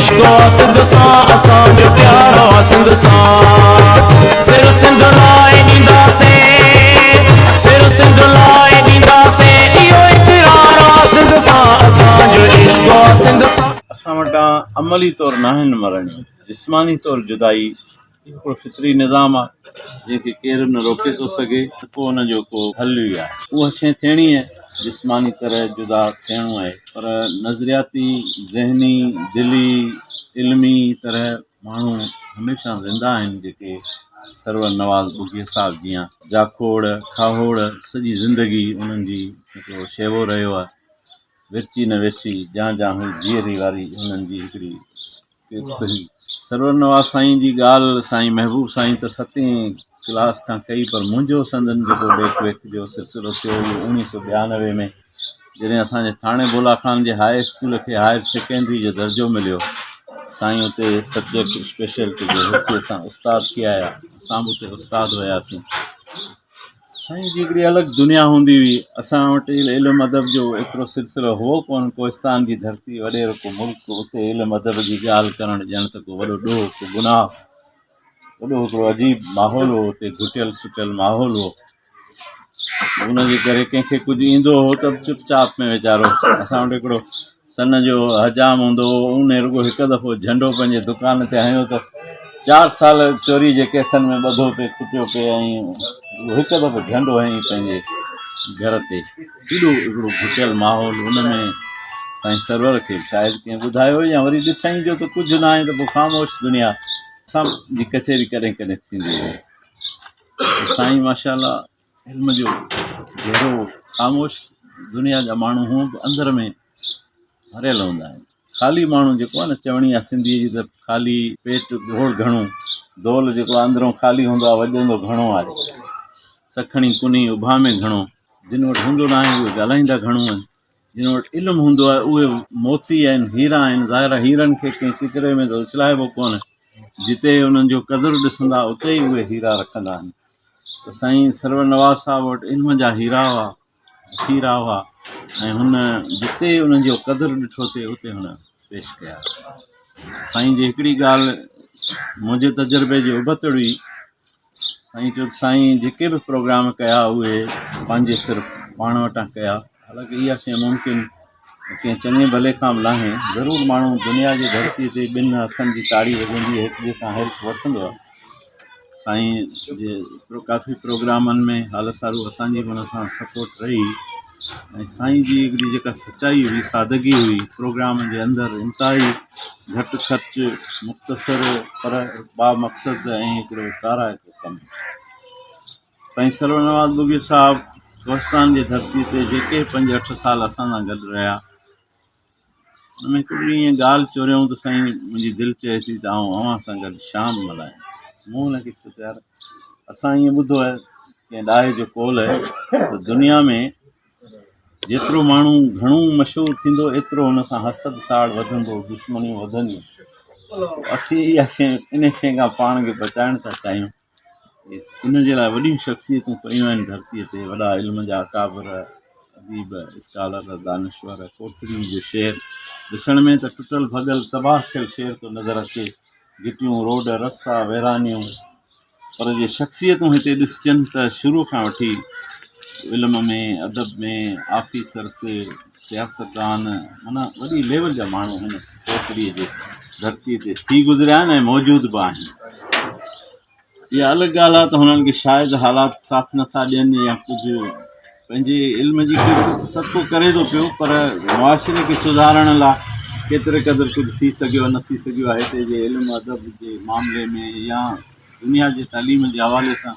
عشق آ سنڌ سان اسان جو پيار آ سنڌ سان سر سنڌ لاء ڏينداسين سر سنڌ لاء ڏينداسين اهو اقرار آ سنڌ سان اسان جو عشق آ سنڌ سان. اسان وٽان عملي طور ناهن مرڻيون، جسماني طور جدائي هڪڙو فطري نظام آهي، جنهن کي ڪير به نه روڪي ٿو سگهي، نه ڪو ان جو ڪو حل ئي آهي. اها شيء ٿيڻي آهي، جسماني طرح جدا ٿيڻو آهي، پر نظرياتي، ذهني، دلي، علمي طرح ماڻهو هميشه زنده آهن، جيڪي سرور نواز ٻگهيي صاحب جيان جاکوڙ، کاهوڙ سڄي زندگي انهن جي هڪڙو شيوو رهيو آهي. ورچي نه ويٺي، جان جان هئي جيئري واري انهن جي هڪڙي سرور نواز سائين جي ڳالهه سائين محبوب سائين ته ستين ڪلاس کان ڪئي پر منهنجو سندن جيڪو ڏيک ويک جو سلسلو ٿيو اهو اوڻيهه سو 92 ۾ جڏهن اسان جي ٿاڻي بولا خان جي هاء اسڪول کي هائر سيڪنڊري جو درجو مليو سائين اتي سبجيڪٽ اسپيشلٽي جي حيثيت سان استاد ٿي آيا اسان به اتي استاد هياسين سائين جي هڪڙي الڳ دنيا هوندي هئي. اسان وٽ علم ادب جو ايترو سلسلو هئو ڪونه. ڪوهستان جي ڌرتي، وڏيرڪو ملڪ، اتي علم ادب جي ڳالهه ڪرڻ ڄڻ ته ڪو وڏو ڏوهه، ڪو گناهه. وڏو هڪڙو عجيب ماحول هو اتي، گهٽيل سٽيل ماحول هو. ان جي ڪري ڪنهن کي ڪجهه ايندو هو ته به چپ چاپ ۾ ويچارو. اسان وٽ هڪڙو سن جو حجام هوندو هو، ان رڳو هڪ دفعو جهنڊو پنهنجي دڪان تي هنيو ته چار سال چوري جي ڪيسن ۾ ٻڌو پئي، ڪٽيو پئي ۽ رڳو هڪ دفعو جهنڊو هنئي پنهنجي گهر تي. ايڏو هڪڙو گهٽيل ماحول، ان ۾ سائين سرور کي شايد ڪنهن ٻڌايو يا وري ڏٺائين جو ته ڪجهه ناهي ته پوء خاموش دنيا سان جي ڪچهري ڪڏهن ڪڏهن ٿيندي هئي. سائين ماشاء الله علم جو گهرو خاموش دنيا جا ماڻهو هونء به اندر ۾ ڀريل هوندا آهن. خالي ماڻهو جيڪو آهي نه چوڻي آهي سنڌيء جي ته خالي پيٽ گهوڙ گهڻو، دول جيڪو آهي اندرون خالي هوندو آهي وڄندو گهڻو آهي. سکڻي ڪني اڀامي گهڻو، جن وٽ هوندو ناهي اهي ڳالهائيندا گهڻو آهن. جن وٽ علم هوندو آهي اهي موتي آهن، هيرا آهن. ظاهر آهي هيرن کي ڪنهن ڪچري ۾ ته اڇلائبو ڪونه، جتي انهن جو قدر ڏسندا اتي ئي اهي هيرا رکندا آهن. ته سائين سرور نواز صاحب وٽ علم جا هيرا هئا، ذخيرا هئا ۽ هن جتي انهن جو قدر ڏٺو ٿي اتي هن پيش ڪيا. سائين جي هڪڙي ڳالهه منهنجي تجربي جي ابتڙ هئي. سائين چيو ته سائين جيڪي به پروگرام ڪيا اهي پنهنجي صرف پاڻ وٽان ڪيا. حالانڪه اها شيء ممڪن ڪنهن چڱي ڀلي کان به ناهي. ضرور ماڻهو دنيا جي ڌرتيء تي ٻن هٿن جي تاڙي وڄندي هڪ ٻئي کان هيلپ وٺندو آهي. سائين جي ڪافي پروگرامن ۾ حال سارو اسان جي به ان سان سپورٽ رهي ۽ سائين جي هڪڙي جيڪا سچائي هئي سادگي هئي پروگرام جي اندر انتهائي گهٽ خرچ مختصر پر بامقصد ۽ هڪڙو ڪارائتو ڪم. سائين سرور نواز ٻگهيو صاحب ڪوهستان جي ڌرتي تي جيڪي پنج اٺ سال اسان سان گڏ رهيا ان ۾ هڪ ڏينهن ائين ڳالهه چوريائون ته سائين منهنجي دل چئي ٿي ته آئون اوهان سان گڏ شام ملهايان. مون هن کي چيو ته يار اسان ائين ٻڌو آهي ڪنهن ڏاهي جو قول آهي ته دنيا ۾ جيترو ماڻهو گهڻو مشهور ٿيندو ايترو هن سان حسد ساڙ وڌندو دشمنيون وڌنديون. اسين اها شيء ان شيء کان پاڻ کي بچائڻ ٿا چاهيون. ان جي لاء وڏيون شخصيتون پيون آهن ڌرتيء تي، وڏا علم جا اڪابر، اديب، اسڪالر، دانشور، ڪوٽڙي جو شهر ڏسڻ ۾ ته ٽٽل ڀڳل تباهه ٿيل شهر ٿو نظر اچي، گهٽيون، روڊ، رستا، ويرانيون، پر جي شخصيتون هتي ڏسجن ته شروع کان وٺي علم ۾، ادب ۾، آفيسرس، سياستدان معنيٰ وڏي ليول جا ماڻهو هن ڪوٽڙيء جي ڌرتيء تي ٿي گذريا آهن ۽ موجود به آهن. اها الڳ ڳالهه آهي ته هنن کي شايد حالات ساٿ نٿا ڏين يا ڪجهه پنهنجي علم جي ڪرت ته سڀ ڪو ڪري ٿو پيو پر معاشري کي سڌارڻ لاء ڪيتري قدر ڪجهه ٿي سگهيو نه ٿي سگهيو آهي هتي جي علم ادب جي معاملي ۾ يا دنيا جي تعليم جي حوالي سان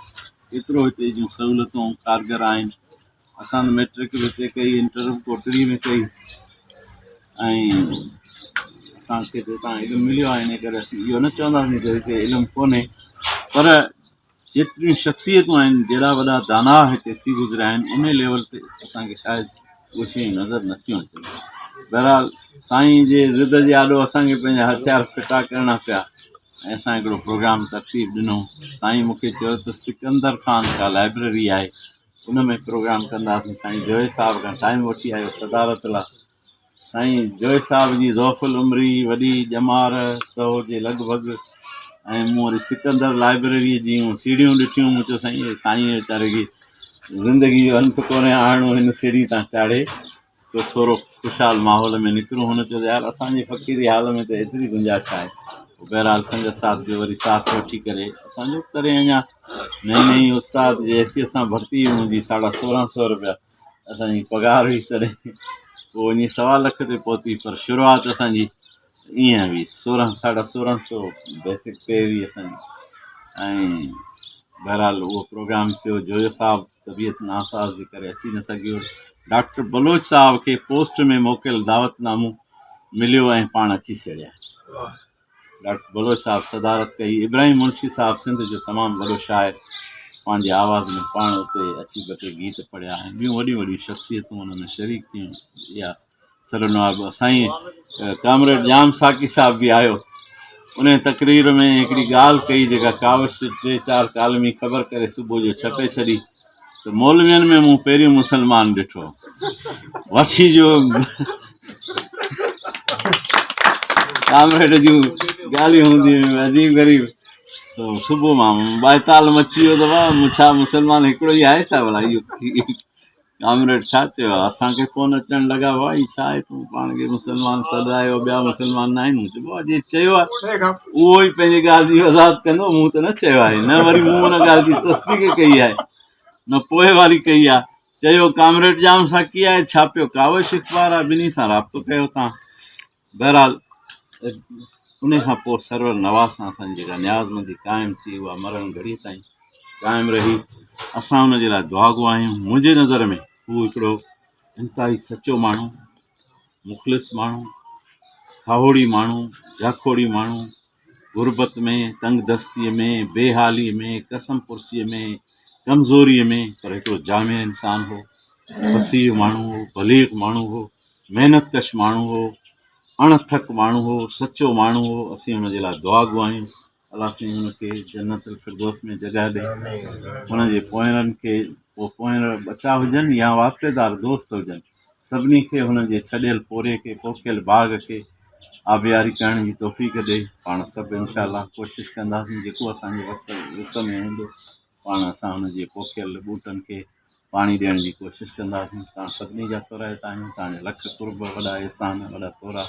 ڪيترو هتي جون سهولتون ڪارگر آهن اسان ته مئٽرڪ به هتي ڪئي انٽر به ڪوٽڙي ۾ ڪئي ۽ اسان کي ته هتان علم مليو آهي ان ڪري اسين اهو نه چونداسين ته هتي علم ڪونهي پر جيتريون شخصيتون آهن جيڏا وڏا داناء هتي ٿي گذريا آهن ان ليول تي اسان کي شايد اهي شيون نظر نٿيون اچن بهرحال سائين جي ضد جي آڏو اسان کي پنهنجا هٿيار ڦٽا ڪرڻا پيا ۽ اسان هڪڙو پروگرام ترتيب ڏنو سائين مون کي چيو ته سڪندر خان ڪا لائبريري آهي ان ۾ پروگرام ڪنداسين سائين جويي صاحب کان ٽائيم وٺي آيو صدارت لاء. سائين جويي صاحب جي ضعف العمري، وڏي ڄمار، سئو جي لڳ ڀڳ، ۽ مون وري سڪندر لائبريريء جون سيڙهيون ڏٺيون، مون چيو سائين سائينء ويچاري کي زندگيء جو انت ڪونهي آڻڻو هن سيڙهي تان چاڙهي ته ٿورو خوشحال ماحول ۾ نڪرون. هن چيو ته يار اسان جي فقيري حال ۾ ته ايتري گنجائش آهي. پوء بهرحال سنگت صاحب جو وري ساٿ وٺي ڪري اسان جو تڏهن اڃا نئين نئين استاد جي حيثيت سان ڀرتي هئي منهنجي ساڍا سورهن سئو روپيا اسان جي پگهار هئي تڏهن پوء وڃي سوا لک تي پهتي پر شروعات اسان جي ائين هئي سورهن ساڍا سورهن سو بيسڪ پي هئي اسان جي ۽ بهرحال اهو پروگرام ٿيو جويو صاحب طبيعت ناساز جي ڪري اچي نه سگهيو ڊاڪٽر بلوچ صاحب کي پوسٽ ۾ موڪليل دعوت نامو مليو ۽ پاڻ اچي سهڙيا ڊاڪٽر بلوچ صاحب صدارت ڪئي. ابراهيم منشي صاحب سنڌ جو تمام وڏو شاعر پنهنجي آواز ۾ پاڻ اتي اچي ٻه ٽي گيت پڙهيا ۽ ٻيون وڏيون وڏيون شخصيتون ان ۾ شريڪ ٿيون. اها سرنواب سائين ڪامريڊ ڄام ساقي صاحب به آيو. ان تقرير ۾ هڪڙي ڳالهه ڪئي جيڪا ڪاوش ٽي چار ڪالمي خبر ڪري صبح جو ڇپي ڇڏي ته مولوين ۾ مون پهريون مسلمان ڏٺو. وٺي جو ڪامريڊ جون ڳالهيون هونديون هيون عجيب غريب. سو صبح مان ٻائيتال مچي ويو ته واهه مون ڇا مسلمان هڪڙو ئي آهي ڇا ڀلا اهو ڪامريڊ ڇا چيو آهي اسان کي فون اچڻ لڳا هئا هي ڇا آهي تون پاڻ کي مسلمان سڏرايو ٻيا مسلمان نه آهن مون چيو بابا جي چيو آهي اهو ئي پنهنجي ڳالهه جي وضاحت ڪندو مون ته نه چيو آهي نه وري مون ان ڳالهه جي تصديق ڪئي آهي نه پوء واري ڪئي آهي چيو ڪامريڊ ڄام ساقي آهي ڇاپيو ڪاوش اخبار آهي ٻنهي سان رابطو ڪيو تان بهرحال ان کان پوء سرور نواز سان اسان جي جيڪا نيازمندي قائم ٿي اها مرڻ گهڙي تائين قائم رهي. اسان ان جي لاء دعاگو آهيون. منهنجي نظر ۾ هو هڪڙو انتهائي سچو ماڻهو، مخلص ماڻهو، کاهوڙي ماڻهو، جاکوڙي ماڻهو، غربت ۾، تنگ دستيء ۾، بي حاليء ۾، قسم پرسيء ۾، ڪمزوريء ۾ پر هڪڙو جامع انسان هو، فصيح ماڻهو هو، بليغ ماڻهو هو، محنت ڪش ماڻهو هو، اڻ ٿڪ ماڻهو هو، سچو ماڻهو هو، اسين هن جي لاء دعاگو آهيون. الله سائين هن کي جنت الفردوس ۾ جڳهه ڏي، هن جي پوئينرن کي، پوء پوئينر ٻچا هجن يا واسطيدار دوست هجن، سڀني کي هن جي ڇڏيل پورهيي کي، پوکيل باغ کي آبياري ڪرڻ جي توفيق ڏي. پاڻ سڀ انشاء الله ڪوشش ڪنداسين جيڪو اسان جي وس وس ۾ هوندو پاڻ اسان هن جي پوکيل ٻوٽن کي پاڻي ڏيڻ جي ڪوشش ڪنداسين. توهان سڀني جا ٿورائتا آهيون. توهان جا لک قرب، وڏا احسان، وڏا ٿورا.